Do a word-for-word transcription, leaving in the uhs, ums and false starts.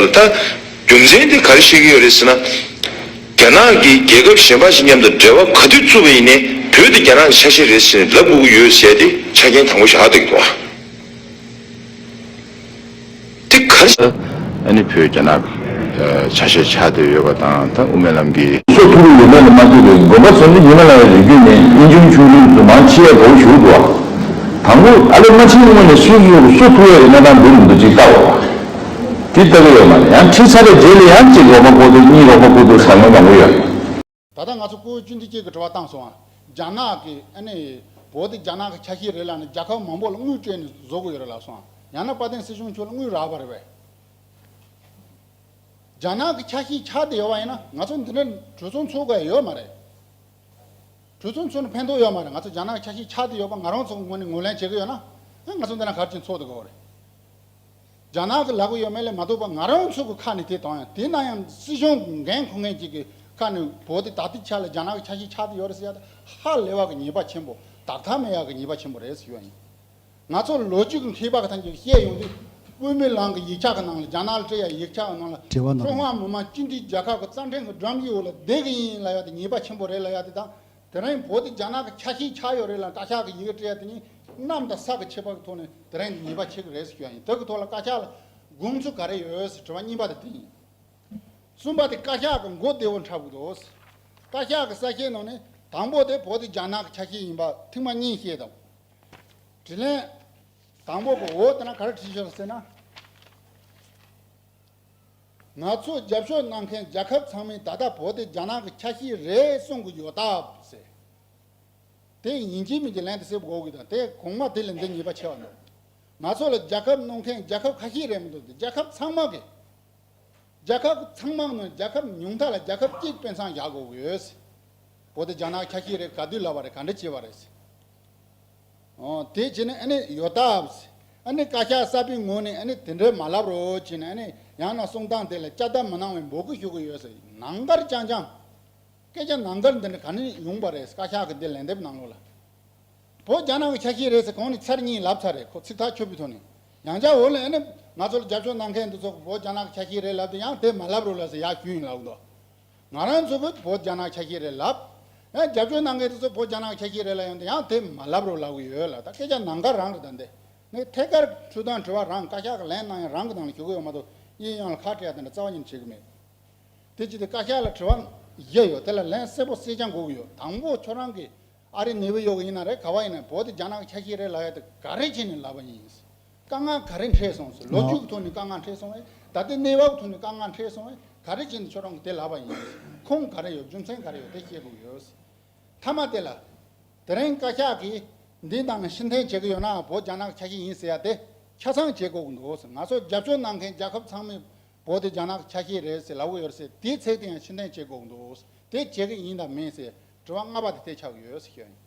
ད་རྒྱུ་མཚན་དེ་ག་རེ་བཤད་ཀྱི་ཡོད་རེད་ཟེར་ན། རྒྱ་ནག་གིས་རྒྱལ་ཁབ་གཞན་པ་ཞིག་མཉམ་དུ་འབྲེལ་བ་ག་དུས་བཙུགས་པ་ཡིན་ནའི་བོད་དེ་རྒྱ་ནག་གི་ཆ་ཤས་རེད་ཟེར་ནས་ལབ་དགོས་ཀྱི་ཡོད་ཟེར་ཏེ་ཆ་རྐྱེན་དང་པོ་བཞག་བསྡད་ཀྱི་འདུག་ཨ། དེ་ག་རེ། ཨ་ནི་བོད་རྒྱ་ནག་ཆ་ཤས་ཆགས་བསྡད་ཡོད་པ་དང་། ད་དབུ་མའི་ལམ་གྱི་སོ་ཐུག་ཡོད་མེད་ལ་མ་ལྟོས་པའི་དགོན་པ་ཚོ་ནི་ཧི་མ་ལ་ཡའི་རི་རྒྱུད་ནས་དབྱིན་ཆུང་ཆུང་ཆུང་ཚོ་མང་ཆེ་བ་བོད་ཞུགས་འདུག་བ། དང་པོ་ཨ་ལེ་མ་ཕྱིན་སྔོན་ནས་སུས་སུ་སོ་ཐུག་ཡ་ཡོད་ན་དང་འདུག་མི་འདུག་ཅིག་ལྟ་བ། དེ་ལྟ་གི་ཡོད་མ་རེད། ཡང་ཁྲིད་ཚར་བའི་རྗེས་ལ་ཡང་གཅིག་རོགས་པ་བསྐོ་འདུག་གཉིས་རོགས་པ་བསྐོ་འདུག་ཟེར་མཁན་མང་པོ་ཡོད། ད་ལྟ་ང་ཚོ་སྐུ་བཅུ་འདི་གཅིག་གི་དྲི་བ་བཏང་སོང་ཨ། རྒྱ་ནག་གི་ཨ་ནི་བོད་དེ་རྒྱ་ནག་གི་ཆ་ཤས་རེད་ལབ་ནས་རྒྱལ་ཁབ་མང་པོ་ལ་དངུལ་སྤྲད་ནས་བཟོ་དགོས་ཡོད་རེད་ལབ་སོང་ཨ། ཡང་ན་དཔལ་ལྡན་སྲིད་སྐྱོང་མཆོག་ལ་དངུལ་རག་པ་རེད་པས། རྒྱ་ནག་གི་ཆ་ཤས་ཆགས་བསྡད་ཡོད་པ་ཡིན་ན་ང་ཚོ་འདི་འདྲ་གྲོས་ཚོགས་འཚོགས་དགོས་ཡོད་མ་རེད། གྲོས་ཚོགས་འཚོགས་ནས་ཕན་ཐོགས་ཡོད་མ་རེད། ང་ཚོ་རྒྱ་ནག་གི་ཆ་ཤས་ཆགས་བསྡད་ཡོད་པ་ང་རང་ཚོ་གི་ངོས་ནས་ངོས་ལེན་བྱེད་ཀྱི་ཡོད་ན་ཨ་ང་ཚོ་འདི་ན་ག་རེ་བྱས་འཚོགས་བསྡད་དགོས་རེད། རྒྱ་ནག་གི་ལབ་ཀྱི་ཡོད་མེད་ལས་མ་གཏོགས་པ་ང་རང་ཚོ་གི་ཁ་ནས་དེ་བཏང་ཡང་དེ་ན་ཡང་སྲིད་གཞུང་གི་འགན་འཁུར་མཁན་ཅིག་གི་ཁ་ནས་བོད་དེ་ད་ལྟའི་ཆ་ལ་རྒྱ་ནག་གི་ཆ་ཤས་ཆགས་བསྡད་ཡོད་རེད་ཟེར་ཡ་དེ་ཧ་ལས་པ་གི་ཉེས་པ་ཆེན་པོ། དག་ཐབས་མེད་ཡ་གི་ཉེས་པ་ཆེན་པོ་རེད་ཟེར་ཡ་ཡིན། ང་ཚོ་ལོ་རྒྱུས་ཀྱི་མཁས་པ་གི་ཐམས་ཅད་བཤད་ཡོང་དུས་དབུ་མའི་ལམ་གྱི་ཡིག་ཆ་གི་ནང་ལ་རྒྱ་ནག་ལ་སྤྲད་ཡ་ཡིག་ཆ་གི་ནང་ལ་དྲི་བ་ནང་ཀྲུང་ཧྭ་མི་དམངས་སྤྱི་མཐུན་རྒྱལ་ཁབ་ཀྱི་རྩ་ཁྲིམས་ཀྱི་འགྲམ་གཞི་འོག་ལ་བསྡད་ཀྱི་ཡིན་ལབ་ཡ་དེ་ཉེས་པ་ཆེན་པོ་རེད་ལབ་ཡ་དེ་དང་། དེ་རིང་བོད་དེ་རྒྱ་ནག་གི་ཆ་ཤས་ཆགས་ཡོད་རེད་ལ་བཀའ་ཤག་གི་ཡི་གེ་སྤྲད་ཡ་དེ་གཉིས་གནམ་དང་ས་གི་ཁྱད་པར་གྱི་ཐོག་ནས་དེ་རིང་གི་ཉེས་པ་ཆེ་གི་རེད་ཟེར་ཞུ་ཡ་ཡིན། དེ་གི་ཐོག་ལ་བཀའ་ཤག་ལ་དགོངས་ཚུལ་ག་རེ་ཡོད་ཟེར་དྲི་བ་གཉིས་པ་དེ་དེ་ཡིན། གསུམ་པ་དེ་བཀའ་ཤག་གི་མགོ་བདེ་བོ་འཁྲབ་གི་འདུག་བཀའ་ཤག་གི་གསལ་བཤད་ནང་ནས་དང་པོ་དེ་བོད་དེ་རྒྱ་ནག་གི་ཆ་ཤས་ཡིན་པ་ཐེངས་མ་གཉིས་བཤད་དང་། དྲིས་ལན་དང་པོ་གི་འོ་དེ་ན་ག་རེ་བྲིས་ཤག་ཟེར་ན། ང་ཚོ་རྒྱབ་སྐྱོར་གནང་མཁན་རྒྱལ་ཁབ་ཚང་མས་ད་ལྟ་བོད་དེ་རྒྱ་ནག་གི་ཆ་ཤས་རེད་གསུང་གི་ཡོད་སྟབས་ཟེར། དེ་ཡིན་གཅིག་མིན་གཅིག་ལན་དེ་གསལ་པོ་དགོས་ཀྱི་དང་དེ་གོང་མ་དེ་ལས་འདི་ཉེས་པ་ཆེ་བ་འདུག་ང་ཚོ་ལ་རྒྱལ་ཁབ་གནང་མཁན་རྒྱལ་ཁབ་ཁ་ཤས་རེད་མི་འདུག་སྟེ་རྒྱལ་ཁབ་ཚང་མ་གི། རྒྱལ་ཁབ་ཚང་མ་ནང་རྒྱལ་ཁབ་ཉུང་མཐའ་ལ་རྒྱལ་ཁབ་གཅིག་དཔེ་མཚོན་བཞག་དགོས་ཀྱི་ཡོད་ཟེར། བོད་དེ་རྒྱ་ནག་ཆ་ཤས་རེད་ག་དུས་ལབ་པ་རེད་ག་འདྲ་བྱས་པ་རེད་ཟེར། ཨོ། དེ་བྱས་ནས་ཨ་ནི་ཡོད་སྟབས། ཨ་ནི་བཀའ་ཤག་གསར་པའི་ངོས་ནས་ཨ་ནི་དེ་འདྲའི་མ་ལབ་རོགས་བྱས་ནས་ཨ་ནི་ཡང་ན་གསུང་སྟངས་དེ་ལ་བསྐྱར་ལྡབ་མི་གནང་བའི་འབོད་སྐུལ་ཞུ་གི་ཡོད་ཟེར། ནང་འགལ་རྐྱང་རྐྱང་། སྐད་ཆ་ནང་འགལ་འདི་འདྲ་ག་ནས་ཡོང་པ་རེད། བཀའ་ཤག་གི་འདི་ལན་འདེབས་ནང་ལོགས་ལ། བོད་རྒྱ་ནག་གི་ཆ་ཤས་རེད་ཟེར་གོང་ནས་ཚར་གཉིས་ལབ་ཚར་རེད། ཁོ་ཚིག་ཐག་ཆོད་པའི་ཐོག་ནས། ཡང་བསྐྱར་འོག་ལ་ཨ་ནི་ང་ཚོ་ལ་རྒྱབ་སྐྱོར་གནང་མཁན་འདི་ཚོ་བོད་རྒྱ་ནག་གི་ཆ་ཤས་རེད་ལབ་དུས་ཡང་དེ་མ་ལབ་རོགས་ལབ་ཟེར་ཡག་ཞུ་ཡིན་ལབ་འདུག་ང་རང་ཚོ་གིས་བོད་རྒྱ་ནག་ཆ་ཤས་རེད་ལབ། ཡང་རྒྱབ་སྐྱོར་གནང་མཁན་དེ་ཚོ་བོད་རྒྱ་ནག་ཆ་ཤས་རེད་ལབ་ཡོང་དུས་ཡང་དེ་མ་ལབ་རོགས་ལབ་གི་ཡོད་ལ། ད་སྐད་ཆ་ནང་འགལ་རང་རེད། ད་འདི་ངས་ཐད་ཀར་འཕྲོས་དོན་དྲི་བ་རང་བཀའ་ཤག་གི་ལན་གནང་ཡང་རང་གི་ནང་ལ་ཞུ་གི་ཡོད་མ་གཏོགས་དབྱིན་ཡང་ལ་ཁ་སྤྲད་ཡ་དེ་འདྲ་རྩ་བ་ཉིད་ནས་བྱེད་གི་མེད། དེ་ཅི་སྟེ་བཀའ་ཤག་ལ་དྲི་བ་བཞི་ཡོད། དེ་ལ་ལན་གསལ་པོ་གསལ་རྐྱང་དགོས་གི་ཡོད། དང་པོ་ཁྱོད་རང་གིས་ཨ་རི་ནེ་བི་ཡོག་ཡིན་ན་རེད་ག་བ་ཡིན་ན་བོད་དེ་རྒྱ་ནག་གི་ཆ་ཤས་རེད་ལབ་ཡ་དེ་ག་རེ་བྱས་ནས་ལབ་པ་ཡིན། དཀའ་ངལ་ག་རེ་འཕྲད་སོང་ཟེར། ལོ་རྒྱུས་ཀྱི་ཐོག་ནས་དཀའ་ངལ་འཕྲད་སོང་བས། ད་ལྟའི་གནས་བབ་ཀྱི་ཐོག་ནས་དཀའ་ངལ་འཕྲད་སོང་བས་ག་རེ་བྱས་ནས་ཁྱོད་རང་གིས་དེ་ལབ་པ་ཡིན། ཁུངས་ག་རེ་ཡོད། རྒྱུ་མཚན་ག་རེ་ཡོད། དེ་བཤད་དགོས་ཀྱི་ཡོད། མཐའ་མ་དེ་ལ། དེ་རིང་བཀའ་ཤག་གིས་འདིའི་ནང་ནས་ཕྱིར་འཐེན་བྱེད་ཀྱི་ཡོད་ན་བོད་རྒྱ་ནག་གི་ཆ་ཤས་ཡིན་ཟེར་ཡ་དེ་ཆ་ཚང་བྱེད་དགོས་ཀྱི་འདུག་ཟེར། ང་ཚོ་རྒྱབ་སྐྱོར་གནང་མཁན་རྒྱལ་ཁབ་ཚང་མས་བོད་དེ་རྒྱ་ནག་གི་ཆ་ཤས་རེད་ཟེར་ལབ་ཀྱི་ཡོད་ཟེར། དེའི་ཚིག་དེ་ཡང་ཕྱིར་འཐེན་བྱེད་དགོས་ཀྱི་འདུག་ཟེར། དེ་བྱེད་ཀྱི་ཡིན་དང་མིན་ཟེར་དྲི་བ་ལྔ་པ་དེ་དེ་ཆགས་ཀྱི་ཡོད་ཟེར་ཞུ་ཡ་ཡིན།